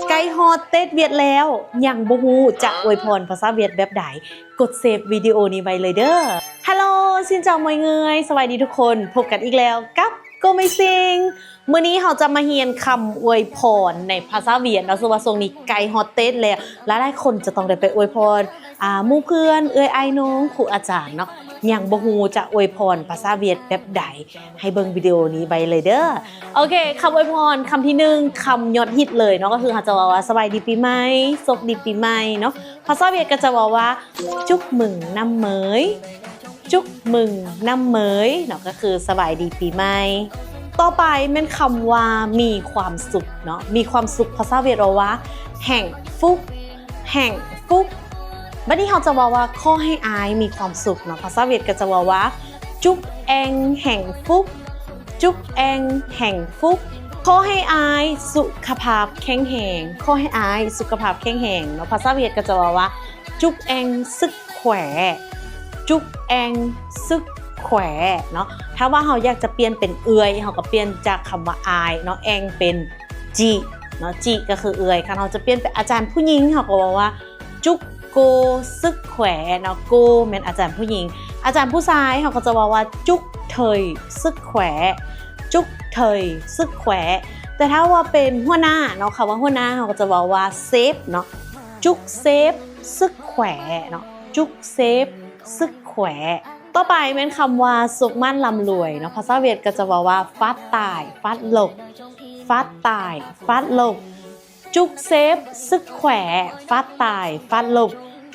ໃກ້ຮອດເທດຫວຽດແລ້ວ ຍັງບໍ່ຮູ້ຈະອວຍພອນພາສາຫວຽດແບບໃດ? ກົດເຊບວິດີໂອນີ້ໄວ້ເລີຍເດີ້. Hello, xin chào mọi người, ສະບາຍດີທຸກຄົນ, ພົບກັນອີກແລ້ວກັບ Go Amazing. ມື້ນີ້ເຮົາຈະມາຮຽນຄຳອວຍພອນໃນພາສາຫວຽດເນາະ, ເຊິ່ງວ່າຊ່ວງນີ້ໃກ້ຮອດເທດແລ້ວ, ຫຼາຍໆຄົນຈະຕ້ອງໄດ້ໄປອວຍພອນ ອ່າ ໝູ່ເພື່ອນ, ເອື້ອຍອ້າຍນ້ອງ, ຄູອາຈານເນາະ, ຍັງບໍ່ຮູ້ຈະອວຍພອນພາສາຫວຽດແບບໃດ? ໃຫ້ເບິ່ງວິດີໂອນີ້ໄວ້ເລີຍເດີ້. ໂອເຄ, ຄຳອວຍພອນຄຳທີໜຶ່ງ, ຄຳຍອດຮິດເລີຍເນາະ, ກໍຄືເຮົາຈະເວົ້າວ່າ ສະບາຍດີປີໃໝ່, ໂຊກດີປີໃໝ່ເນາະ. ພາສາຫວຽດກໍຈະເວົ້າວ່າ Chúc mừng năm mới, Chúc mừng năm mới ເນາະ, ກໍຄືສະບາຍດີປີໃໝ່. ຕໍ່ໄປແມ່ນຄຳວ່າ ມີຄວາມສຸກເນາະ, ມີຄວາມສຸກພາສາຫວຽດເວົ້າວ່າ Hạnh phúc, Hạnh phúc. ບັດນີ້ເຮົາຈະເວົ້າວ່າ ຂໍໃຫ້ອ້າຍມີຄວາມສຸກເນາະ, ພາສາຫວຽດກໍຈະເວົ້າວ່າ Chúc anh hạnh phúc, Chúc anh hạnh phúc. ຂໍໃຫ້ອ້າຍສຸຂະພາບແຂງແຮງ, ຂໍໃຫ້ອ້າຍສຸຂະພາບແຂງແຮງເນາະ, ພາສາຫວຽດກໍຈະເວົ້າວ່າ Chúc anh sức khỏe, Chúc anh sức khỏe ເນາະ. ຖ້າວ່າເຮົາຢາກຈະປ່ຽນເປັນເອື້ອຍ, ເຮົາກໍປ່ຽນຈາກຄຳວ່າອ້າຍເນາະ, anh ເປັນ chị ເນາະ, chị ກໍຄືເອື້ອຍ. ຄັນເຮົາຈະປ່ຽນເປັນອາຈານຜູ້ຍິງ, ເຮົາກໍເວົ້າວ່າ Chúc cô sức khỏe ເນາະ, cô ແມ່ນອາຈານຜູ້ຍິງ. ອາຈານຜູ້ຊາຍເຮົາກໍຈະເວົ້າວ່າ Chúc thầy sức khỏe, Chúc thầy sức khỏe. ແຕ່ຖ້າວ່າເປັນຫົວໜ້າເນາະ, ຄຳວ່າຫົວໜ້າເຮົາກໍຈະເວົ້າວ່າ sếp ເນາະ, Chúc sếp sức khỏe ເນາະ, Chúc sếp sức khỏe. ຕໍ່ໄປແມ່ນຄຳວ່າ ສຸກໝານລ່ຳລວຍເນາະ, ພາສາຫວຽດກໍຈະເວົ້າວ່າ Phát tài, phát lộc, Phát tài, phát lộc. Chúc sếp sức khỏe, phát tài, phát lộc.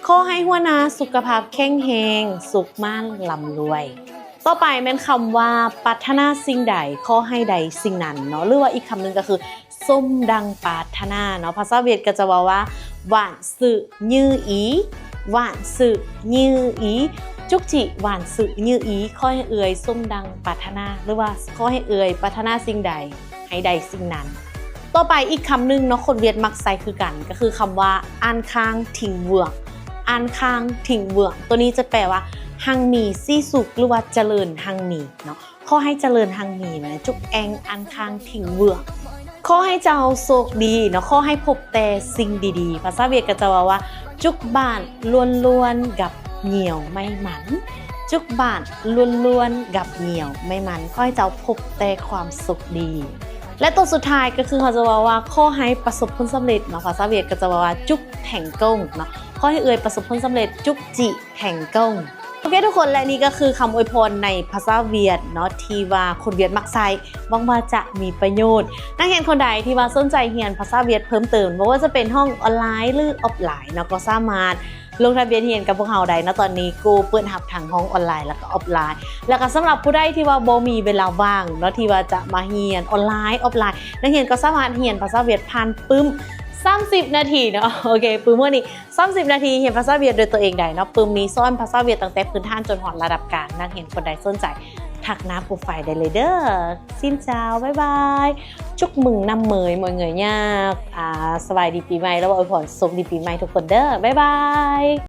ຂໍໃຫ້ຫົວໜ້າສຸຂະພາບແຂງແຮງ, ສຸກໝານລ່ຳລວຍ. ຕໍ່ໄປແມ່ນຄຳວ່າ ປາດຖະໜາສິ່ງໃດ ຂໍໃຫ້ໄດ້ສິ່ງນັ້ນເນາະ, ຫຼືວ່າອີກຄຳໜຶ່ງກໍຄື ສົມດັ່ງປາດຖະໜາເນາະ, ພາສາຫວຽດກໍຈະເວົ້າວ່າ Vạn sự như ý, vạn sự như ý. Chúc chị vạn sự như ý, ຂໍໃຫ້ເອື້ອຍສົມດັ່ງປາດຖະໜາ ຫຼືວ່າຂໍໃຫ້ເອື້ອຍປາດຖະໜາສິ່ງໃດ ໃຫ້ໄດ້ສິ່ງນັ້ນ. ຕໍ່ໄປອີກຄຳໜຶ່ງເນາະ, ຄົນຫວຽດມັກໃຊ້ຄືກັນ, ກໍຄືຄຳວ່າ an khang thịnh vượng, an khang thịnh vượng. ຕົວນີ້ຈະແປວ່າ ຮັ່ງມີສີສຸກ ຫຼືວ່າຈະເລີນຮັ່ງມີເນາະ, ຂໍໃຫ້ຈະເລີນຮັ່ງມີນະ, Chúc anh an khang thịnh vượng. ຂໍໃຫ້ເຈົ້າໂຊກດີເນາະ, ຂໍໃຫ້ພົບແຕ່ສິ່ງດີໆ. ພາສາຫວຽດກໍຈະເວົ້າວ່າ Chúc bạn luôn luôn gặp nhiều may mắn, Chúc bạn luôn luôn gặp nhiều may mắn. ຂໍໃຫ້ເຈົ້າພົບແຕ່ຄວາມໂຊກດີ. ແລະ ຕົວສຸດທ້າຍກໍຄືເຮົາຈະເວົ້າວ່າ ຂໍໃຫ້ປະສົບຜົນສຳເລັດເນາະ, ພາສາຫວຽດກໍຈະເວົ້າວ່າ Chúc thành công ເນາະ, ຂໍໃຫ້ເອື້ອຍປະສົບຜົນສຳເລັດ, Chúc chị thành công. ໂອເຄທຸກຄົນ, ແລະ ນີ້ກໍຄືຄຳອວຍພອນໃນພາສາຫວຽດເນາະ ທີ່ວ່າຄົນຫວຽດມັກໃຊ້, ຫວັງວ່າຈະມີປະໂຫຍດ. ນັກຮຽນຄົນໃດທີ່ວ່າສົນໃຈຮຽນພາສາຫວຽດເພີ່ມເຕີມ, ບໍ່ວ່າຈະເປັນຫ້ອງອອນລາຍ ຫຼື ອອຟລາຍເນາະ, ກໍສາມາດລົງທະບຽນຮຽນກັບພວກເຮົາໄດ້ເນາະ. ຕອນນີ້ Go ເປີດຮັບທັງຫ້ອງອອນລາຍ ແລ້ວກໍອອຟລາຍ. ແລ້ວກໍສຳລັບຜູ້ໃດທີ່ວ່າບໍ່ມີເວລາວ່າງເນາະ ທີ່ວ່າຈະມາຮຽນອອນລາຍ ອອຟລາຍ, ນັກຮຽນກໍສາມາດຮຽນພາສາຫວຽດຜ່ານປຶ້ມສາມສິບນາທີເນາະ. ໂອເຄ, ປຶ້ມມື້ນີ້ ສາມສິບນາທີຮຽນພາສາຫວຽດດ້ວຍຕົວເອງໄດ້ເນາະ. ປຶ້ມນີ້ສອນພາສາຫວຽດຕັ້ງແຕ່ພື້ນຖານຈົນຮອດລະດັບກາງ. ນັກຮຽນຄົນໃດສົນໃຈ ທັກໜ້າໂປຣໄຟໄດ້ເລີຍເດີ້. Xin chào, bye bye. Chúc mừng năm mới mọi người nha. ອາ ສະບາຍດີປີໃໝ່ ແລ້ວອວຍພອນໂຊກດີປີໃໝ່ທຸກຄົນເດີ້. Bye bye.